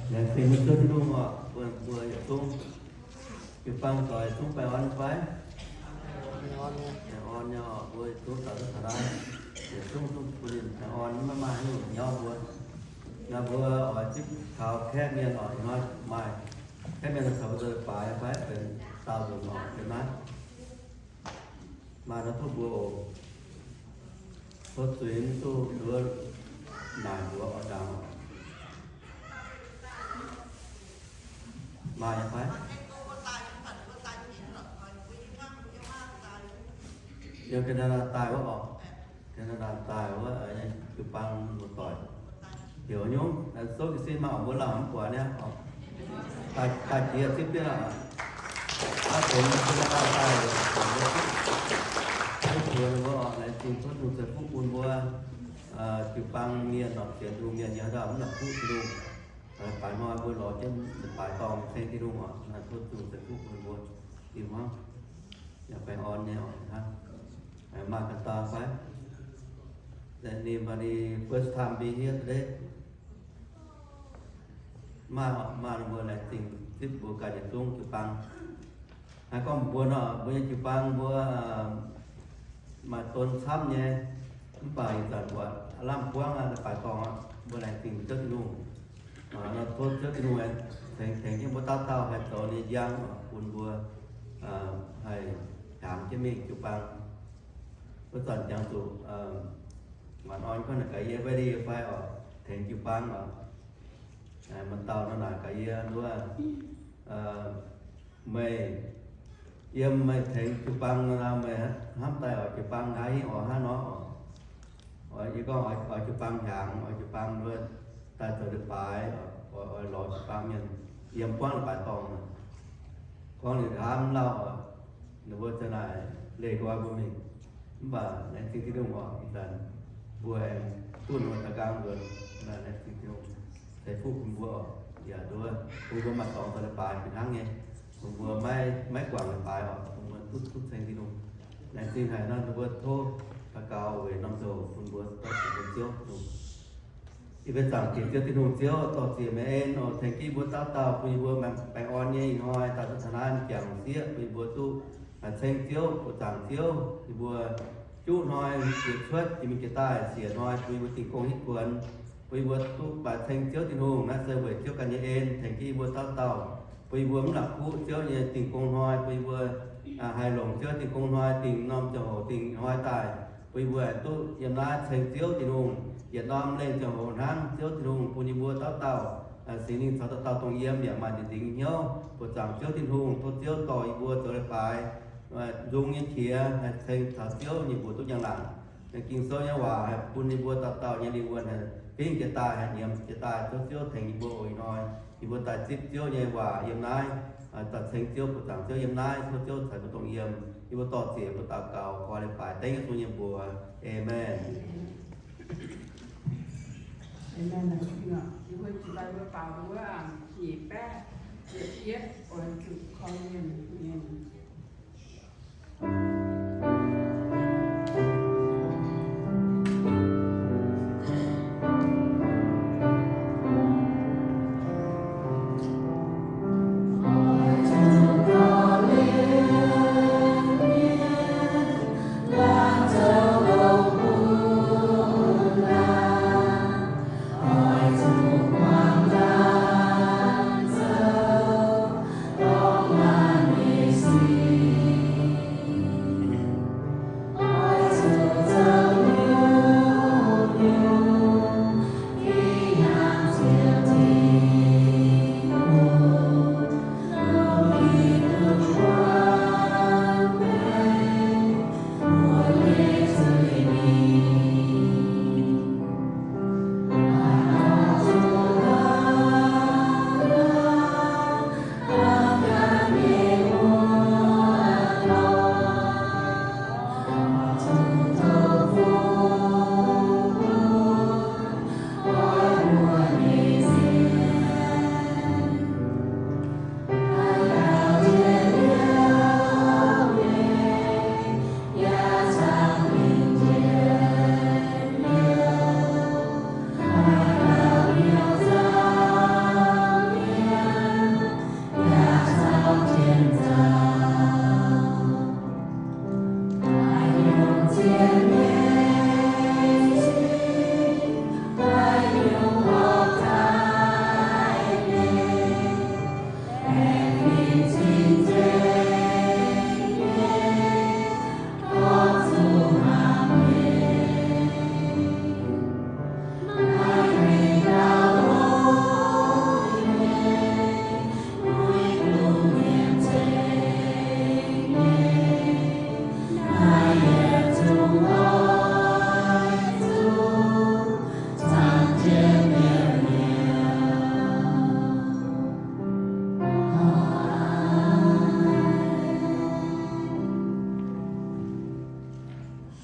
Laengz zingh mbuo Ziouv Tin-Hungh oc, bun mbuo yietc zungv jiu-baang doic yietc zungv baengh orn fai? Baengh orn nyei oc, mbuo yietc zungv doic duqv taux naaiv, yietc zungv zungv bun ninh baengh orn, maiv maaih haaix nyungc nyauv mbuo. Naaiv mbuo oix zipv taux kaeqv mienh oc, ih hnoi maaih kaeqv mienh caux mbuo baaix fai benx daauh nzunc oc, yiem naaiv. Maaih nor duqv mbuo oc. Tov zuiz mv duqv nduov naaic mbuox oix ndaangc. Maaih nyei fai? Yiem Canada daaih wuov oc. Canada daaih wuov, jiu-baang muoz-doic. Heuc nyungc, souv jiez sin maaih oc, mbuo lauh mv buatc niaa oc. Daaih jiex zipv jienv aqv. Aav deix Canada daaih, mbuo oc, laengz zingh tov Tin-Hungh ceix fuqv bun mbuo jiu-baang mienh oc, sienx Tin-Hungh mienh nyei haaix dauh mv la'kuqv Tin-Hungh, baaix hnoi mbuo lorz jienv baaix dorngh ceng Tin-Hungh oc. Tov Tin-Hungh ceix fuqv bun mbuo. Ih hnoi yaac baengh orn nyei oc. Maaih ganh dauh fai? Anybody first time be here today? Maaih oc, maaih, mbuo laengz zingh zipv mbuo ganh yietc zungv jiu-baang. Haiz gorngv mbuo nor, mbuo nyei jiu-baang mbuo maaih don camv nyei, mv baac ih zanc buatc aav lamh buangv aqv, baaix dorngh aqv. Mbuo laengz zingh Ziouv Tin-Hungh. Tov Ziouv Tin-Hungh tengx, tengx jienv mbuo dauh dauh haih zoux ninh njang bun mbuo haih hnyangx jienv mingh jiu-baang. Wuov zanc jangx zuqc Nguanc Orn gorngv naaic gaax yie, ready fai oc, tengx jiu-baang oc. Maaih dauh nor naaic gaax yie, nduov, meih, yiem meih tengx jiu-baang nor, meih hnamv daaih oix jiu-baang haaix hingv oix hnangv nor oc. Yie gorngv oix jiu-baang hnyangx, oix jiu-baang nduov daaih zoux leiz-baaix, oix lorz jiu-baang mienh yiem buangv leiz-baaix dorngh. Gorngv liuz hnamv lauh oc, ninh mbuo ziouc naaic leih nqoi mbuo mingh. Mv baac laengz zingh Tin-Hungh oc, ih zanc mbuo aengx duqv ninh mbuo daaih nqaang nzuonx. Laengz zingh Tin-Hungh ceix fuqv bun mbuo oc. Yaac nduov bun mbuo maaih dorngx zoux leiz-baaix fih hnangv nyei. Bun mbuo maiv guangc leiz-baaix oc, bun mbuo duqv duqv ceng Tin-Hungh. Laengz zingh haic nor, ninh mbuo tov daux gaux weic norm nzou bun mbuo, daux gaux bun Ziouv Tin-Hungh. Yie mbuo zaangc Diex Ziouv Tin-Hungh Ziouv, dorh ziec meih en oc, tengx jienv yie mbuo dauh dauh bun yie mbuo baengh orn nyei ih hnoi daaih duqv taux naaiv m'jangc sieqv, bun yie mbuo duqv ceng Ziouv, buoqc zaangc Ziouv. Yie mbuo juqv hnoi jiex cuotv jiex mingh jiex daaih siec hnoi bun yie mbuo dingh gong hitv kuonx, bun yie mbuo duqv baaix ceng Ziouv Tin-Hungh. Naaiv se weic Ziouv ganh nyei en tengx jienv yie mbuo dauh dauh, bun yie mbuo mv la'kuqv Ziouv nyei dingh gong hnoi, bun yie mbuo haih longc Ziouv dingh gong hnoi, dingh norm ziangh hoc dingh hnoi daaih, bun yie mbuo haih duqv yiem naaiv ceng Ziouv Tin-Hungh. Yietc norm lengh ziangh hoc hnangv, Ziouv Tin-Hungh bun yie mbuo dauh dauh Singx Lingh caux dauh dauh dongh yiem yaac maaih nziex nzingx hnyouv. Buoqc zaangc Ziouv Tin-Hungh, tov Ziouv dorh yie mbuo zoux leiz-baaix nzung nyei qiex haih ceng taux Ziouv nyei mbuox duqv njang-laangc. Ging-Sou nyei waac haih bun yie mbuo dauh dauh nyei lingh wuonh haih fingx jiex daaih, haih nyiemz jiex daaih. Tov Ziouv tengx yie mbuo oc. Ih hnoi yie mbuo daaih zipv Ziouv nyei waac yiem naaiv, daaih ceng Ziouv, buoqc zaangc Ziouv yiem naaiv. Tov Ziouv ceix mbuo dongh yiem. Yie mbuo dor-ziec mbuo daux gaux koi leiz-baaix dengv Yesu nyei mbuox. Aamen. Aamen. Yie mbuo jiex daaih mbuo baaux wuov nyeic baeqv ziepc yietv oix zuqc korv-lienh mienh.